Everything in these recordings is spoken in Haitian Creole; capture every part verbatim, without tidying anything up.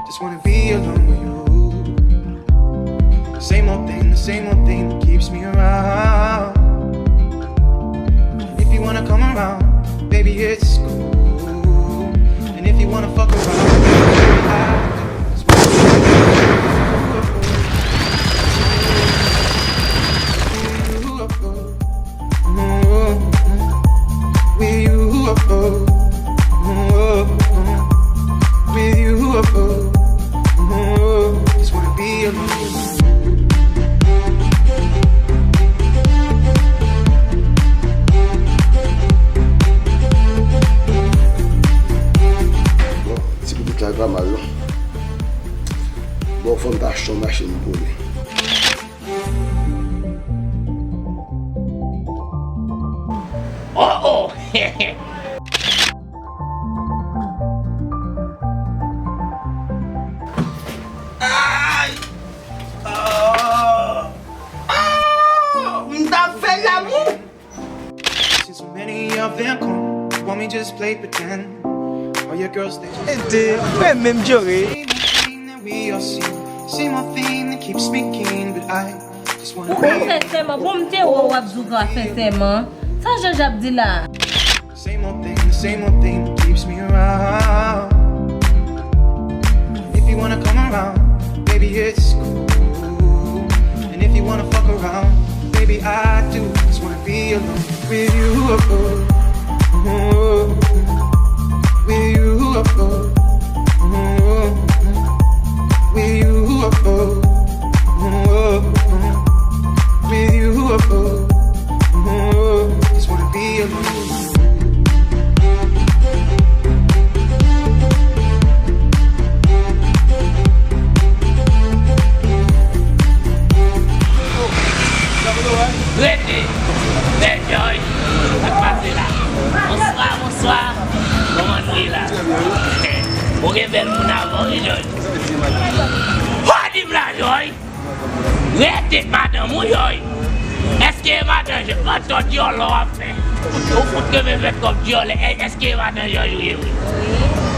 Just wanna be alone with you. Same old thing, the same old thing that keeps me around. If you wanna come around, baby, it's cool. And if you wanna fuck around, I just wanna be with you. With you, oh, oh, oh, with you, oh, oh, oh, just wanna be alone. Bon, ti pitit la pa mal, non. Bon, fò m ta achte yon machin pou li. Oh, oh! Ay! Oh! Oh! M t ap fè l lanmou! Seen so many of them come, you want me just play pretend? All your girls, they just Ede, mwen menm jore. Same old thing that we all see, same old thing that keeps me keen, but I just wanna Ou ka fè sèman, bon, m te wè w ap di w ka fè sèman. Sa Jòj ap di la? Same old thing, the same old thing that keeps me around. If you wanna come around, baby, it's cool. And if you wanna fuck around, baby, I do. Just wanna be alone with you, oh, oh, oh, with you, oh, oh, oh, with you, oh, oh, oh, with you, oh, oh, oh, just wanna be alone. Rete! Bèl Jòj! Sa k pase la? Bonswa, bonswa! Kòman nou ye la? Ou gen bèl moun avè w, wi, Jòj? Hò, di m la, Jòj! Rete madanm ou, Jòj! Èske madanm Jòj, antò dyòlè w ap fè? Ou fout renmen fè kòb dyòlè, è-, èske madanm Jòj ou ye, wi?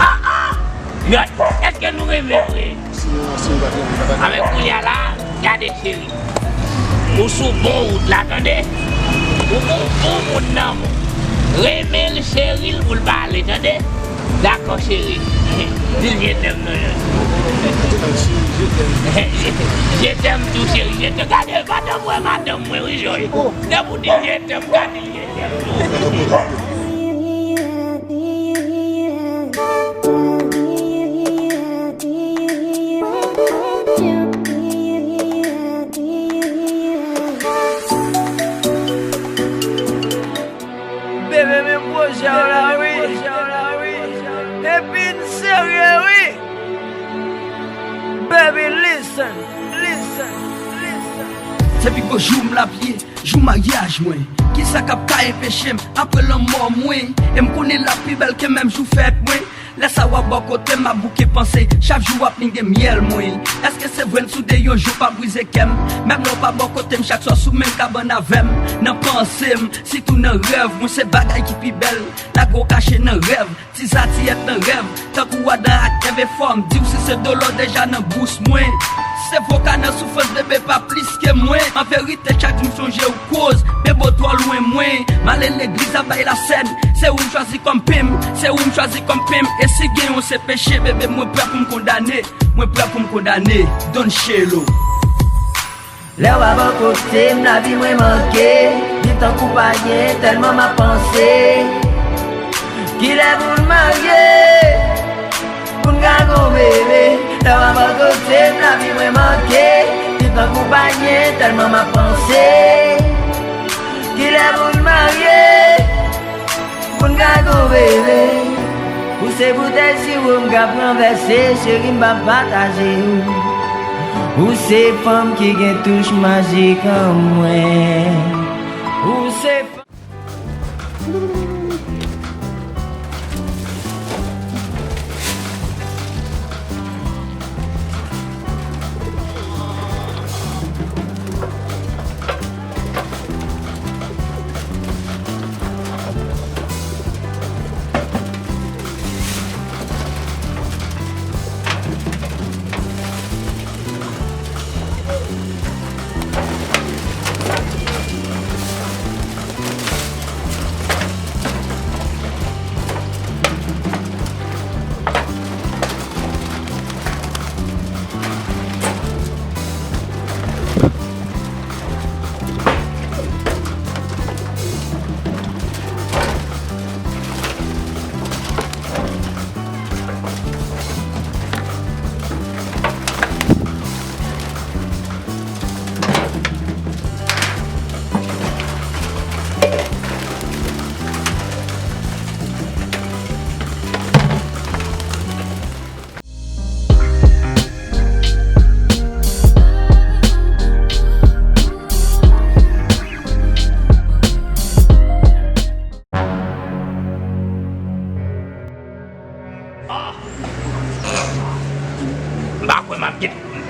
Ah, ah! Jòj, èske nou renmen vre? Anben kounye a la, gade cheri. Ou sou bon wout la, tande. Ou gon bon moun nan men w. Renmen l, cheri l pou l pa ale, tande. Dakò, cheri. Di l je t'aime non, Jòj. Je t'aime tou, cheri, je t'aime. Gade, madanm mwen, madanm mwen, wi, Jòj. Depi w di l je t'aime, gade l je t'aime tou. Bebe, men pwojè w la, wi. Epi n serye, wi. Baby, listen, listen, listen. Se pi gwo jou m l ap ye, jou maryaj mwen. Kisa k ap ka enpeche m apre lanmò mwen? E m konnen l ap pi bèl ke menm jou fèt mwen. Lè sa w ap bò kote m, m ap bouke panse. Chak jou w ap pinge myèl mwen. Èske se vre n soude yon jou pa brize kè m? Menm lè w pa bò kote m, chak swa sou menm kabann avè m. Nan panse m, sitou nan rèv mwen, se bagay ki pi bèl. Lage w kache nan rèv, ti zatiyèt nan rèv. Tankou Adan ak Èv, e fò m di w si se dolo deja nan bous mwen. Se voka nan soufrans, bebe, pa plis ke mwen. An verite, chak jou m sonje w koz, bebe, w twò lwen mwen. M ale legliz, ap bay lasèn. Se ou m chwazi kòm pimp, se ou m chwazi kòm pimp. E si gen yon se peche, bebe, mwen prè pou m kondane. Mwen prè pou m kondane. Don Chelo. Lè w pa bò kote m, lavi mwen manke. Li tankou pa gen, tèlman m ap panse. Kilè pou n marye? Pou n ka gon bebe. Lè w pa bò kote m, lavi mwen manke. Li tankou pa gen, tèlman m ap panse. Kilè pou n marye? Pou n ka gon bebe. Ou se boutèy siwo m k ap ranvèse, cheri, m p ap pataje w. Ou se fanm ki gen touch majik an mwen. Ou se fanm.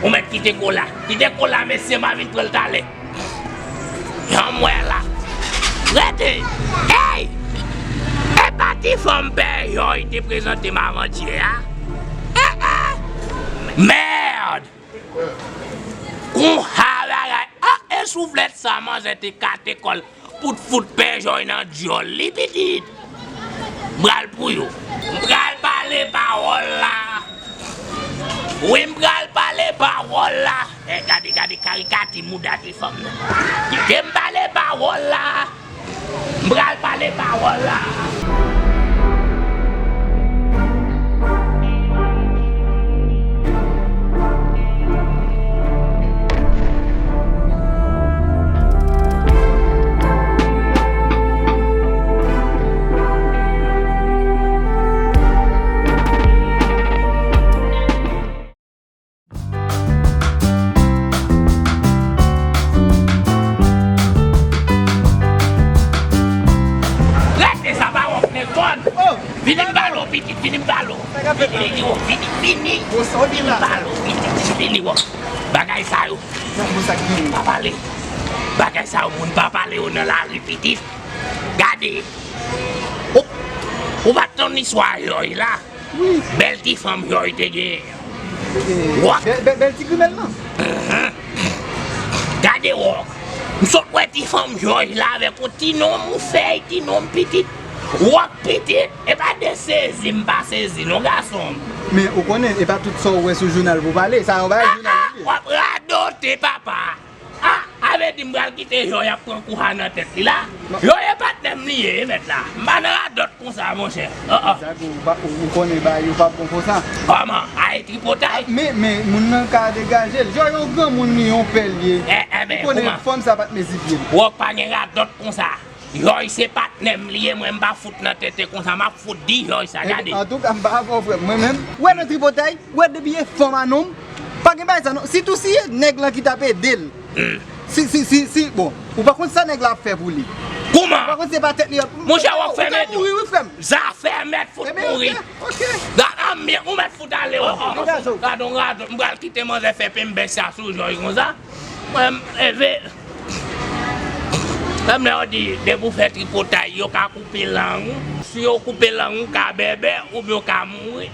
Ou mèt kite kola. Kite kola, mesye, m a vin pran l talè. Jan m wè la. Rete! Ey! E pa ti fanm pè Joy te prezante m avantyè a? Eh, eh! Mèd! Konsa bagay. Ah, e souflèt sa manzè te kate kò l pou t fout pè Joy nan dyòl li, pitit. M pral pou yo. M pral pale pawòl la. Wi, m pral pale pawòl la. Eh, gade, gade karikati mouda ti fanm nan. Kite m pale pawòl la. M pral pale pawòl la. Rete sa pa wòk nèg mòn. Oh, vini m pale w, pitit, vini m pale w. Vini, vini, vini, vini. Vini m pale w, pitit, vini wòk. Bagay sa yo. Pa pale. Bagay sa yo, moun pa pale yo nan lari, pitit. Gade. Ou, ou pa t tann istwa Joy la? Wi. Bèl ti fanm Joy te genyen. Wòk. Bèl, bèl, bèl ti grimèl lan. Mhm. Gade wòk. M sot wè ti fanm Joy la avèk yon ti nonm, yon fèy ti nonm pitit. Wòk pitit. E pa de sezi m pa sezi non, gason m. Men ou konnen, e pa tout sa w wè sou jounal pou pale. Sa yon bagay jounal li ye. W ap radote, papa. Ah, a vle di m pral kite Joy ap pran kou sa nan tèt li la? Joy e patnè m li ye, mèt la. M pa nan radòt konsa, monchè. Ah, ah. Zago, ou pa, ou, ou konnen bagay yo pa bon konsa. Kòman? A e tripotay? Men, men, moun nan ka degaje l. Joy yon granmoun li, yon pè l ye. Eh, eh, men, ou konnen kòman? Fanm sa pa t mezi pye l. Wòk pa gen radòt konsa. Joy se patnè m li ye, mwen m pa fout nan tenten konsa, m ap fout di Joy sa, gade. Antouka, m pa avè w, frè m. Mwen menm, ou wè nan tripotay, ou wè depi e fanm a nonm, pa gen bagay sa non. Sitou si e nèg lan ki t ap ede l. Hmm. Si, si, si, si, bon, ou pa konn sa nèg la ap fè pou li. Kòman? Ou pa konn se pa tèt li ap. Monchè, w ap fè mèt. Ou ka mouri, wi, frè m. Zafè mèt fout mouri. Ebyen, ok, ok. Gad, anmye, ou mèt fout ale, oh, oh. Degaje w. Gad on radòt, m pral kite manzè fè penbè sa sou Joy konsa. Mwen, m, eve. Menm lè yo di, depi w fè tripotay, yo ka koupe lang ou. Si yo koupe lang ou, ou ka bèbè, oubyen ou ka mouri.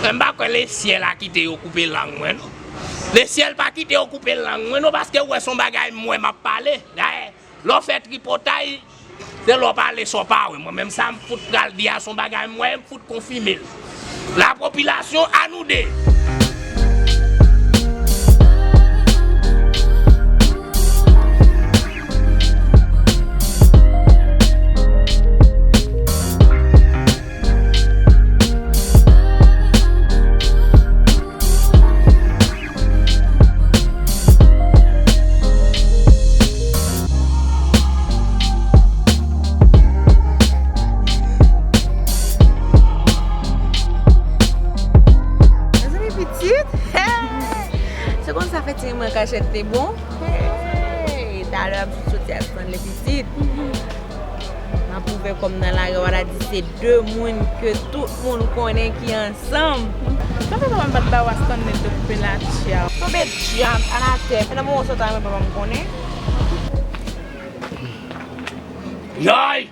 Men m pa kwè lesyèl a kite yo koupe lang mwen, non. Lesyèl pa kite yo koupe lang mwen, non, paske ou wè se yon bagay m wè m ap pale. Dayè, lè w fè tripotay, se lè w pale sa w pa wè. Mwen menm sa m fout pral di a, se yon bagay m wè, m fout konfime l. La popilasyon, à nous deux. Mezanmi, pitit. Hey! Se konsa fè ti rim an kachèt te bon. Hey! Talè m sot soti a tann li pitit. M ap ouvè kò m nan lari a, w a di se de moun ke tout moun konnen ki ansanm. Kòman papa m pa t ba w a Stanley de koupe latya? Tonbe djab, anatèm. E nan moman w sot a, mwen papa m konnen. Joy!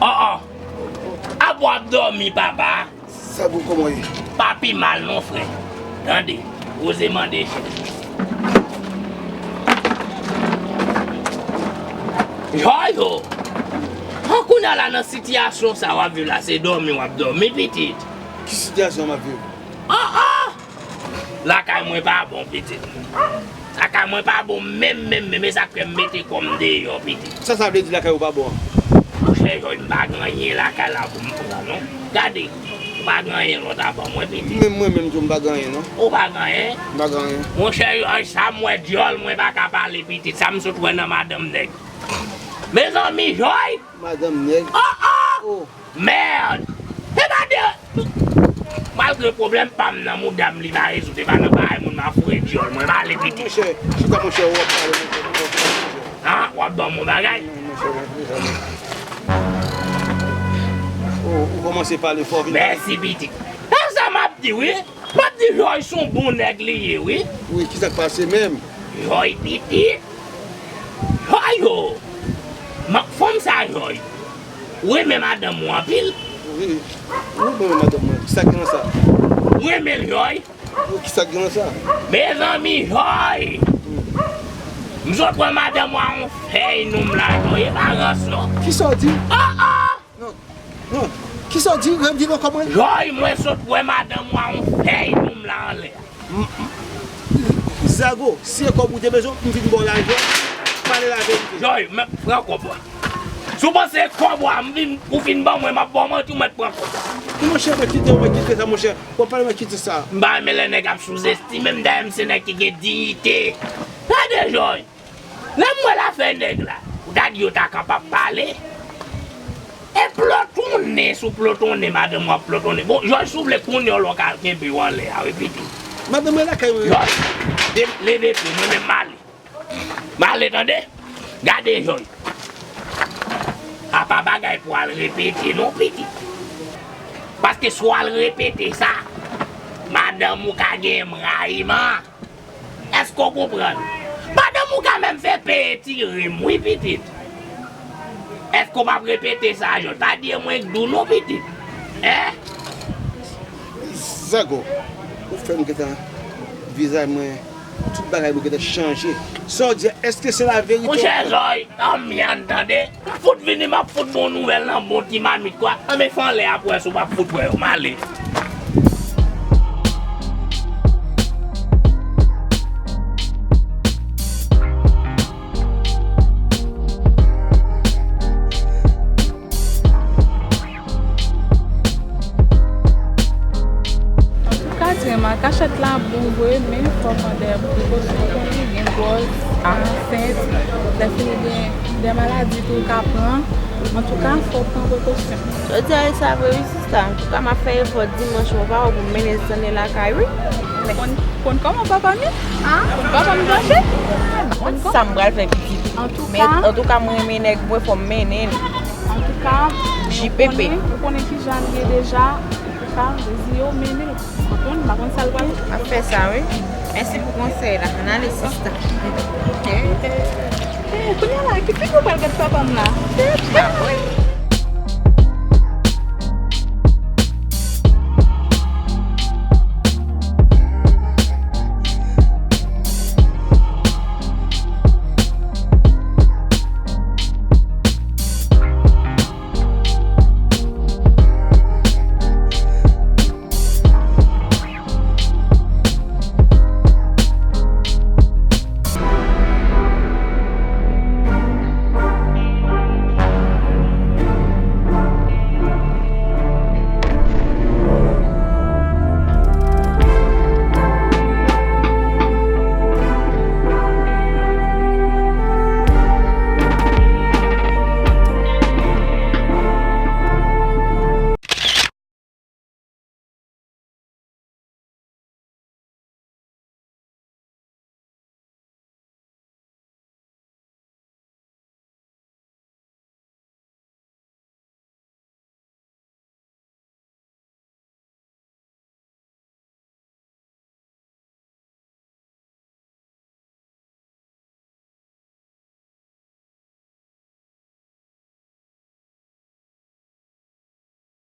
Oh, oh! Apa w ap dòmi, papa? Sa bon, kòman w ye? Pa pi mal non, frè. Tande, oze mande chèf. Joy o! An kounye a la nan sitiyasyon sa w ap viv la, se dòmi w ap dòmi, pitit. Ki sitiyasyon m ap viv? Ah, ah! Lakay mwen pa bon, pitit. Lakay mwen pa bon menm, menm, menm. E sa k fè m mete kò m deyò, pitit. Sa sa vle di lakay ou pa bon an? Monchè Joy, m pa gen anyen lakay la pou m pran, non. Gade, ou pa gen anyen lòt a ban mwen, pitit. Menm mwen menm tou, m pa gen anyen, non. Ou pa gen anyen? M pa gen anyen. Monchè Joy, sa m wè dyòl, mwen pa ka pale, pitit. Sa m sot wè nan madanm nèg. Mezanmi, Joy! Madanm nèg. Oh, oh! Oh. Mèd! Se pa de, malgre pwoblèm pa m nan mouda m li pa rezoud, se pa nan bagay moun m ap foure dyòl mwen, m ale pitit. Monchè, chita, monchè, w ap pale, monchè, w ap pale, monchè. Ah, w ap ban m yon bagay? Non, monchè, w ap pale. Oh, ou kòmanse pale fò, vin. Mèsi, pitit. Se sa m ap di, wi. M ap di Jòy se yon bon nèg li ye, wi. Wi, kisa k pase menm? Jòy pitit. Jòy o. Ma, fanm sa Jòy. Ou renmen madanm ou anpil? Wi. Wi, mwen renmen madanm mwen. Kisa k gen nan sa? Ou renmen l Jòy? Wi, kisa k gen nan sa? Mezanmi Jòy. M sot wè madanm ou a yon fèy nonm la Jòy, e pa rans non. Kisa w di? Oh oh. Non, non. Kisa w di? Redi l ankò mwen. Jòy, mwen sot wè madanm ou a yon fèy nonm la anlè. M, m, Zago, si e kòb ou te bezwen, m vin ba w lajan. Pale laverite. Jòy, men pran kòb ou a. Si w panse e kòb ou a, m vin, ou fin ban mwen, m ap ba w manti, ou mèt pran kòb ou a. Monchè, mwen kite, mwen kite sa, monchè. W ap pale mwen kite sa. M pa renmen lè nèg ap souzestime m, dayè m se nèg ki gen diyite. Gade Jòy. Lè m wè l afè nèg la, ou ta di yo ta kapab pale. E plotonnen, si w plotonnen, madanm w ap plotonnen. Bon, Jòj, si w vle kounye a w ka kenbe w anlè a, wi, pitit. Madanm mwen lakay mwen. Jòj, de-, leve pye, mwen menm m ale. M ale, tande? Gade, Jòj. A pa bagay pou w al repete, non, pitit. Paske si w al repete sa, madanm ou ka genyen m rayi m an. Èske w konprann? Madanm ou ka menm fè peye tire m, wi, pitit. Èske w p ap repete sa, Jòj? Pa di e mwen k di w non, pitit. Hein? Zago, ou fè m gentan, vizaj mwen, tout bagay mwen gentan chanje. Sa w di a, èske se laverite? Monchè Jòj, tanmyàn, tande. Fout vini, m ap fout bon nouvèl nan bon ti mamit kwa. Anben fè anlè a pou wè si w p ap fout wè yo. M ale. Antouka, Drema, kachèt la bon vre, men fò w pran de prekosyon pou li, gen gwòz, ansent, lè fini gen de maladi tou w ka pran. Antouka, fò w pran prekosyon. Jodi a, e sa vre wi, sista. Antouka, m ap fè efò dimanch mwen pa wè pou m mennen Stanley lakay wi. Konn, konn kòman papa m ye? Konn papa m branche? Konn sa m pral fè pitit. Men antouka, m renmen nèg mwen, fò m mennen l. Antouka, men ou konnen, ou konnen kijan l ye deja. Antouka, dezi yo mennen l. M pa konn, m pa konn sa l pral. M ap fè sa wi. Mèsi pou konsèy la. Ann ale sista. Eh, kounye a la, ki figi w pral gad papa m la? Tèt la.